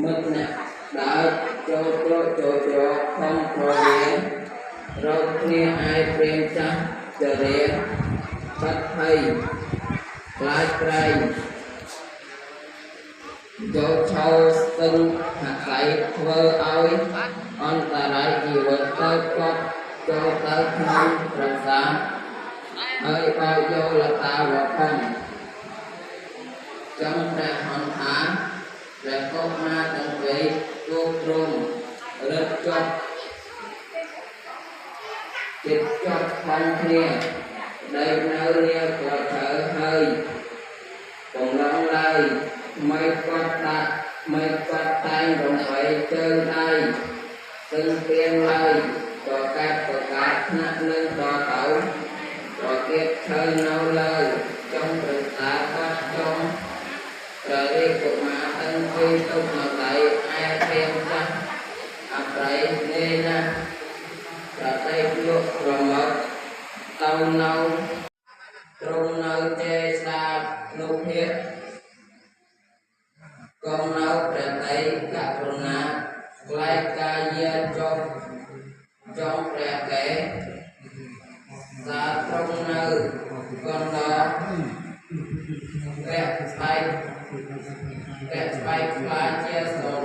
មិត្តអ្នកដើរចូលត្រកចូលច្រកខំប្រវារកគ្នាឯព្រាមចាស់ចរាបាត់ភ័យខ្លាចក្រែងចូលឆោស្ទឹងហាក់ដៃធ្វើឲ្យអន្តរាយជីវិតទៅគាត់ចូលទៅក្នុងប្រាសាទហើយបោកយកលតាវផងចង់ព្រះហន្ថាព្រះកុមារទាំងពីរគោព្រំរឹតជាប់ចិត្តជាប់ផងគ្នាដីនៅរាក៏ឈើហើយកំឡងឡើយមិនគាត់ដាក់មិនគាត់តែងរំបីជើងដៃទឹងទៀងឡើយក៏កាត់ក៏កាត់ថ្នាក់នឹងដល់ទៅប្រទៀតឈើនៅលើចុងប្រសាគាត់ចុងព្រះរាជកុមារទាំងពីរទុកនៅដៃឯព្រាមចាស់អប្រៃនេណាប្រតិលក់ប្រមត់ទៅនៅទ្រង់នៅចេស្តានុភាពកងនៅព្រះតីករុណាក្លែកកាយាចុះចង់ព្រះកេសាទ្រង់នៅកណ្ដោព្រះស្បែកព្រះស្បែកខ្លាជាស្រ